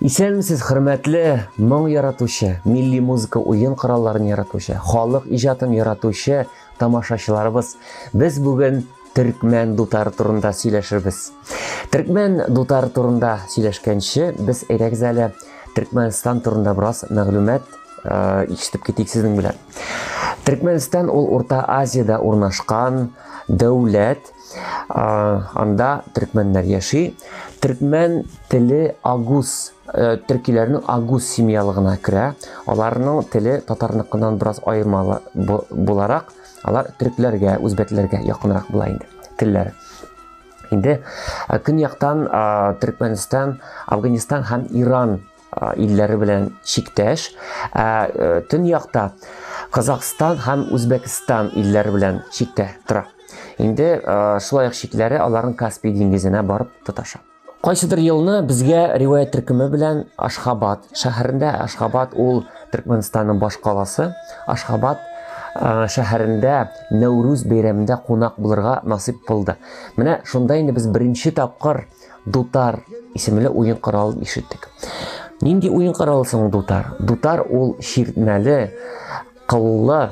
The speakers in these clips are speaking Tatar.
Исәнмесез, хөрмәтле моң яратучы, милли музыка уен коралларын яратучы, халык иҗатын яратучы тамашачыларыбыз. Без бүген төркмән дутары турында сөйләшербез. Төркмән дутары турында сөйләшкәнче, без әйдәгез әле Төркмәнстан турында бераз мәгълүмат ишетеп китик сезнең белән. Төркмәнстан ул Урта Азиядә урнашкан дәүләт. Анда төркмәннәр яши. Төркмән теле агус, төркиләрнең агус семьялыгына керә. Аларның теле татарныкыннан бераз аермалы буларак, алар төркләргә, үзбәкләргә якынрак була инде телләре. Инде көньяктан Төркмәнстан, Афганистан һәм Иран илләре белән чиктәш. Ә төньякта Казахстан һәм Үзбәкстан илләре белән чиктә тора. Инде шулай ук чикләре аларның Каспий диңгезенә барып тоташа. Кайсыдыр елны безгә риваять төркеме белән Ашхабад шәһәрендә, Ашхабад ул Төркмәнстанның баш каласы, Ашхабад шәһәрендә Нәүрүз бәйрәмендә кунак булырга насыйп булды. Менә шунда инде без беренче тапкыр Дутар исемле уен коралын ишеттек. Нинди уен коралы соң дутар? Дутар ул чиртмәле, кыллы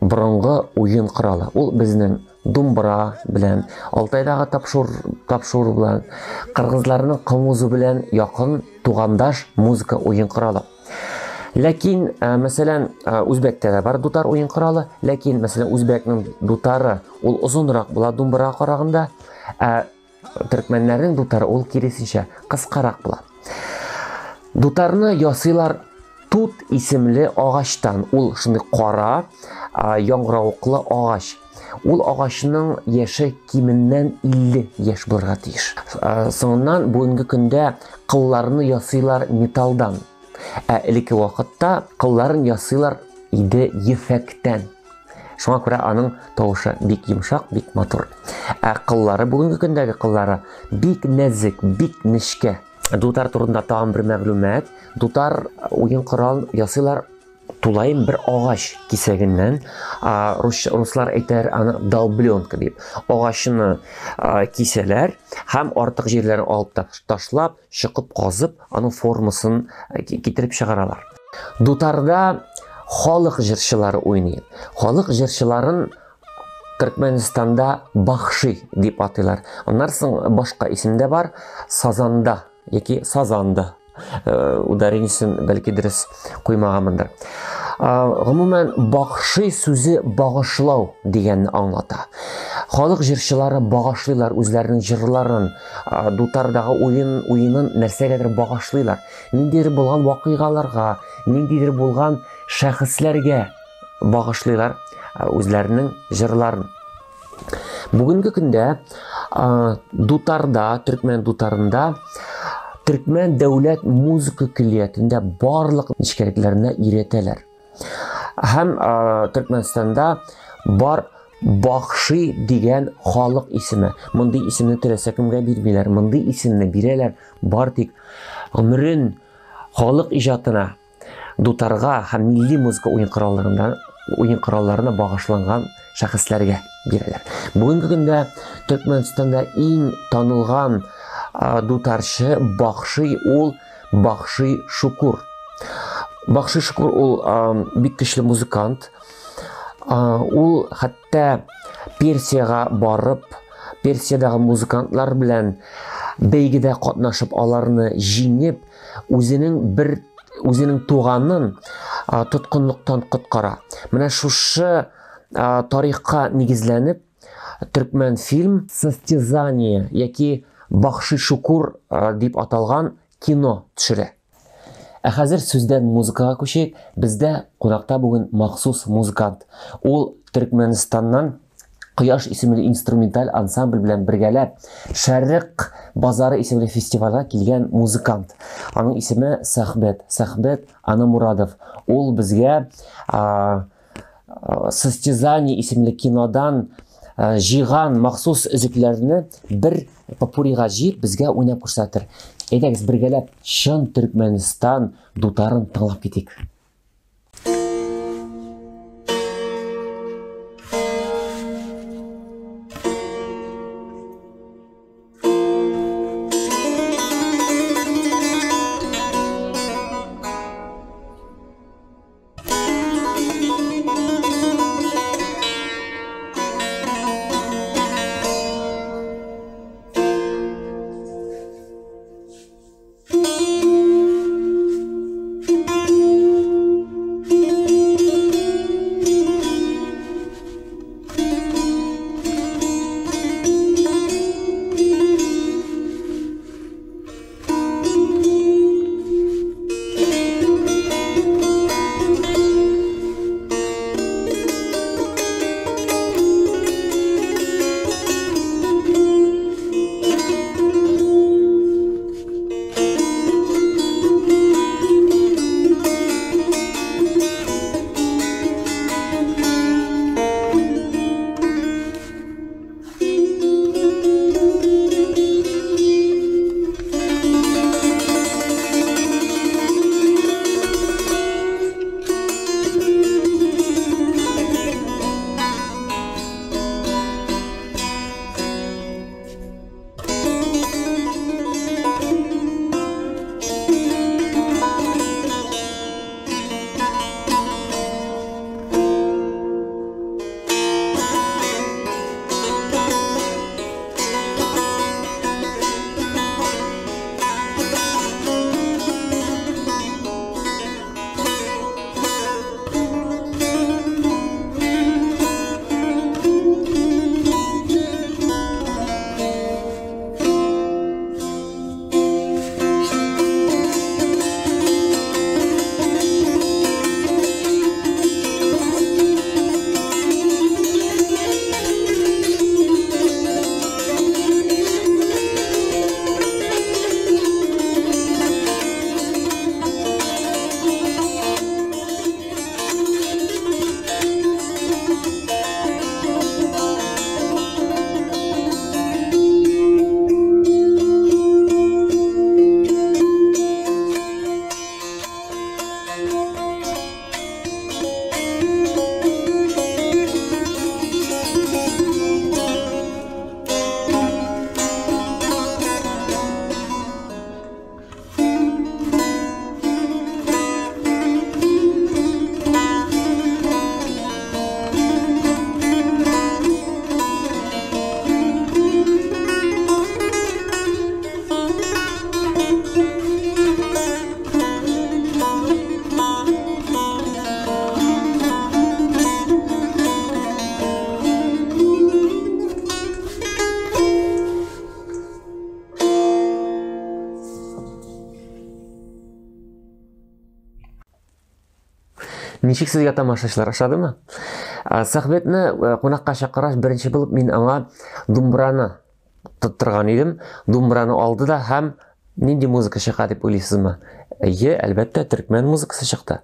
борынгы уен коралы. Ул безнең думбра белән, Алтайдагы тапшур, тапшур белән, кыргызларның комузы белән якын тугандаш музыка уен коралы. Ләкин, мәсәлән, үзбәктә дә бар дутар уен коралы, ләкин, мәсәлән, үзбәкнең дутары ул озынрак була думбрага караганда, ә төркмәннәрнең дутары ул киресенчә кыскарак була. Дутарны ясыйлар тут исемле агачтан. Ул шундый кара, яңгыравыклы агач. Ул агачның яше кименнән 50 яшь булырга тиеш. Соңыннан бүгенге көндә кылларны ясыйлар металлдан. Ә элекке вакытта кылларын ясыйлар иде ефәктән. Шуңа күрә аның тавышы бик йомшак, бик матур. Ә кыллары, бүгенге көндәге кыллары бик нәзек, бик нечкә. Дутар турында тагын бер мәгълүмат. Дутар уен коралын ясыйлар тулаем бер агач кисәгеннән. Руслар әйтәр аны долбленка дип. Агачны кисәләр һәм артык җирләрен алып ташлап, чокып казып, аның формасын китереп чыгаралар. Дутарда халык җырчылары уйный. Халык җырчыларын Төркмәнстанда бахши дип атыйлар. Аннан соң башка исем дә бар, сазанда яки сазанда. Ударениесен бәлки дөрес куймаганмындыр. Гомумән, бахши сүзе багышлау дигәнне аңлата. Халык җырчылары багышлыйлар үзләренең җырларын, дутардагы уен уенын нәрсәгәдер багышлыйлар. Ниндидер булган вакыйгаларга, ниндидер булган шәхесләргә багышлыйлар үзләренең җырларын. Бүгенге көндә дутарда, төркмән дутарында Төркмән дәүләт музыка көллиятендә барлык нечкәлекләренә өйрәтәләр. Һәм Төркмәнстанда бар Бахши дигән халык исеме. Мондый исемне теләсә кемгә бирмиләр. Мондый исемне бирәләр бар тик гомерен халык иҗатына, дутарга һәм милли музыка уен коралларында уен коралларына багышланган шәхесләргә бирәләр. Бүгенге көндә Төркмәнстанда иң танылган дутарчы Бахши ул Бахши Шукур. Бахши Шукур ул бик көчле музыкант. Ул хәтта Персиягә барып, Персиядәге музыкантлар белән бәйгедә катнашып, аларны җиңеп, үзенең бер үзенең туганын тоткынлыктан коткара. Менә шушы тарихка нигезләнеп, төркмән фильм Состязание яки Бахши Шукур дип аталган кино төшерә. Ә хәзер сүздән музыкага күчик. Бездә кунакта бүген махсус музыкант. Ул Төркмәнстаннан Кояш исемле инструменталь ансамбль белән бергәләп Шәрык базары исемле фестивальгә килгән музыкант. Аның исеме Сәхбет. Сәхбет Анамурадов. Ул безгә Состязание исемле кинодан җыйган махсус өзекләрне бер попурига җыеп безгә уйнап күрсәтер. Әйдәгез бергәләп чын Төркмәнстан дутарын тыңлап китик. Ничек сезгә тамашачылар ошадымы? Сәхбетне э, кунакка чакыргач, беренче булып мин аңа думбраны тоттырган идем. Думбраны алды да һәм нинди музыка чыга дип уйлыйсызмы? Әйе, әлбәттә, төркмән музыкасы чыкты.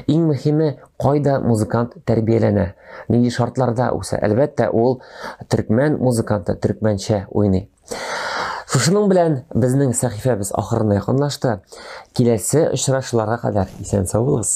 Иң мөһиме, кайда музыкант тәрбияләнә, нинди шартларда үсә. Әлбәттә, ул төркмән музыканты төркмәнчә уйный. Шушының белән безнең сәхифәбез ахырына якынлашты. Киләсе очрашуларга кадәр исән сау булыгыз.